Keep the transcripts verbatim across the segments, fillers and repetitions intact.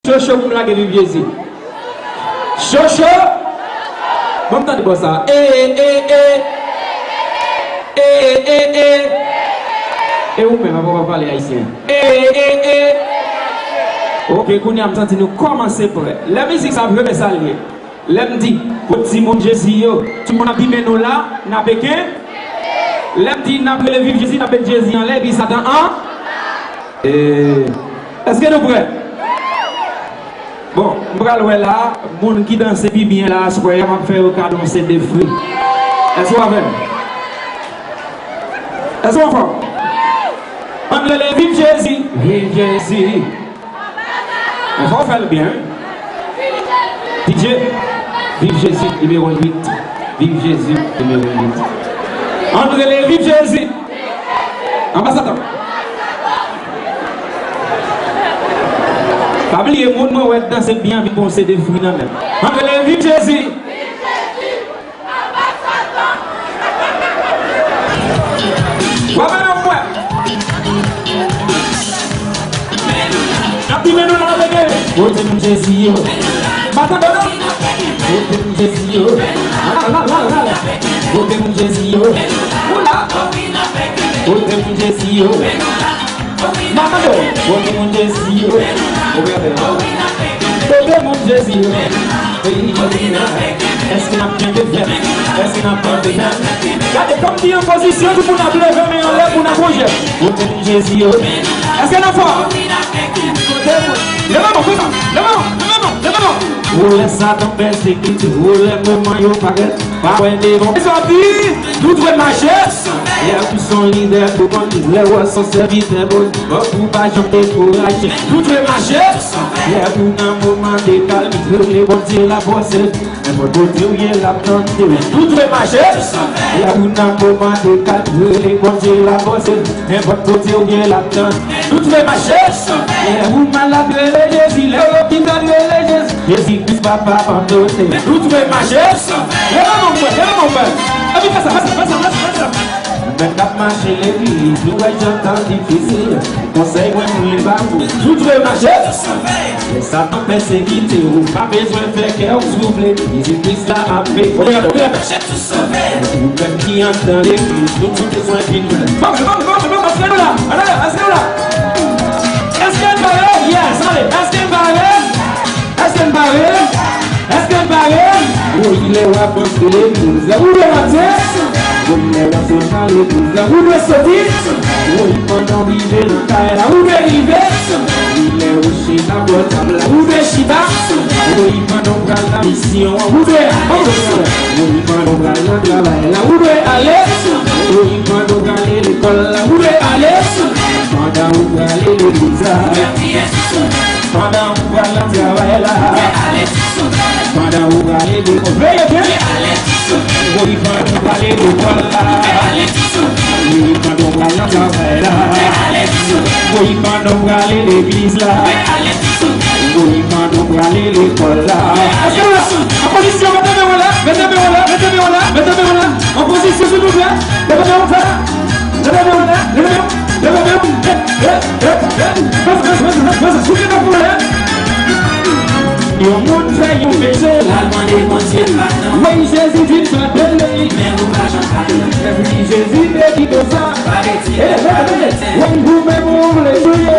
Cho cho pou m lage viv Jezi. Cho cho. Bon, m tande bò sa. E, e, e, e. E, e, e, e. E ou menm, avan w ap pale ayisyen. E, e, e, e. Ok, kounye a m santi nou kòmanse prè. Lè mizik sa ap jwe, men sa l ye. Lè m di, kot timoun Jezi yo, timoun ap di men nou la, n ap eken. Lè m di n ap rele viv Jezi, n ap met Jezi anlè, epi Satan an. E, èske nou prè? Bon, m pral wè la, moun ki danse pi byen la, aswè a, m ap fè yo kado yon C D fri. Èske w avè m? Èske w anfòm? Ann rele viv Jezi, viv Jezi. Men fò w fè l byen, wi. D J, viv Jezi, nimewo uit. Viv Jezi, nimewo uit. Ann rele viv Jezi. Anba Satan. Pa bliye, moun mwen wè k danse byen anvi pran yon C D fri nan men l. Ann rele viv Jezi. W ap mèt wè. N ap di men nou la, leve. Kote moun Jezi yo? M pa tande non. Kote moun Jezi yo? La, la, la, la, la. Kote moun Jezi yo? Ou la? Kote moun Jezi yo? M pa tande w. Kote moun Jezi yo? Ou byen fè. Kote moun Jezi yo? Peyi Jezi yo. Èske n ap kenbe fèm? Èske n ap kenbe fèm? Gade kòm ki an pozisyon, tout moun ap leve men anlè pou n ap wonje. Kote moun Jezi yo? Èske n anfòm? Kote moun? Leve men w, konsa. Leve men w, leve men w, leve men w. Ou lè Satan pèsekite, ou lè moman yo parèt, pa wè devan. Sa di, nou dwe mache. Lè ou se yon lidè pou konn, lè w se yon sèvitè Bondye, fòk ou pa janm dekouraje. Nou dwe mache. Lè ou nan moman de kalm, rele Bondye l ap pase. Nenpòt kote w ye, l ap tande w. Nou dwe mache. Lè ou nan moman de kalm, rele Bondye l ap pase. Nenpòt kote w ye, l ap tande. Nou dwe mache. Lè ou malad, rele Jezi. Lè w lopital, rele Jezi. Jezi Kris pa p abandone. Nou dwe mache. Leve men w, leve men w. Epi fè sa, fè sa, fè sa, fè sa, fè sa. Ou menm k ap mache legliz, nou wè jan tan difisil. Konsèy mwen pou li ba ou. Nou dwe mache. Lè Satan pèsekite w, ou pa bezwen fè kè w twouble. Jezi Kris la ap veye. Ou menm ki anndan legliz, nou tout bezwen vin wè. Bon, bon, bon, bon, bon, èske nou la? Èske nou la? Èske n pare? Yes, ale. Èske n pare? Èske n pare? Èske n pare? Woy, lè w ap antre legliz la, ou dwe antre. Woy, lè w ap sot nan legliz la, ou dwe soti. Woy, pandan w rive nan kay la, ou dwe rive. Wi, lè w chita bò tab la, ou dwe chita. Woy, pandan w pral nan misyon an, ou dwe ale. Woy, pandan w pral nan travay la, ou dwe ale. Woy, pandan w prale lekòl la, ou dwe ale. Pandan w prale legliz la. Pandan ou pral nan travay la. Pandan ou prale de veye byen. Woy, pandan ou prale lekòl la. Woy, pandan ou pral nan travay la. Woy, pandan ou prale legliz la. Woy, pandan ou prale lekòl la. Èske nou la? An pozisyon, mete men w anlè, mete men w anlè, mete men w anlè, mete men w anlè. An pozisyon, silvouplè. Leve men w, fè. Leve men w anlè, leve men w. Yon moun fè yon peche, l al mande Bondye padon. Wi, Jezi vin padone li. Men ou pa janm padone. Wi, Jezi te di konsa. Pa retire, pa mete. Wi, ou menm ou vle touye.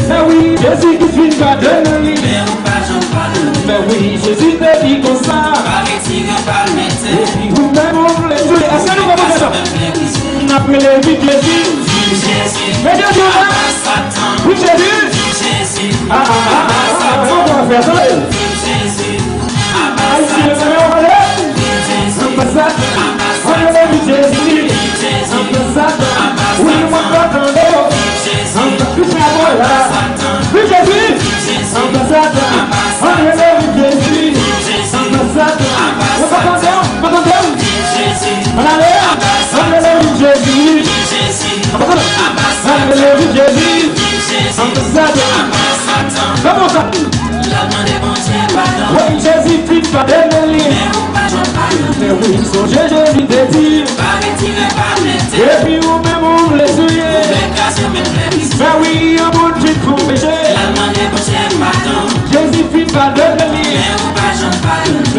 Sa wi, Jezi ki vin padone li. Men ou pa janm padone. Men wi, Jezi te di konsa. Pa retire, pa mete. Epi ou menm ou vle touye. Èske nou konprann sa? N ap rele viv Jezi. Viv Jezi. Mete dyo la. Viv Jezi. Ah, ah, ah, ah, ah, ah, ah, ah, ah. Ayisyen, leve men w anlè. Anba Satan. Ann rele viv Jezi. Anba Satan. Wi, mwen pa tande w. Anba, viv Jezi. Viv Jezi. Anba Satan. Ann rele viv Jezi. Anba Satan. Mwen pa tande w, pa tande w. Ann ale. Ann rele viv Jezi. Anba Satan. Ann rele viv Jezi. Anba Satan. Kòman sa? Woy, Jezi fin padone li. Men wi, sonje Jezi te di. Epi ou menm ou vle touye. Men wi, yon moun fin fè yon peche. L al mande Bondye padon.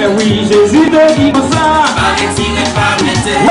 Wi, Jezi te di konsa. Pa retire, pa mete.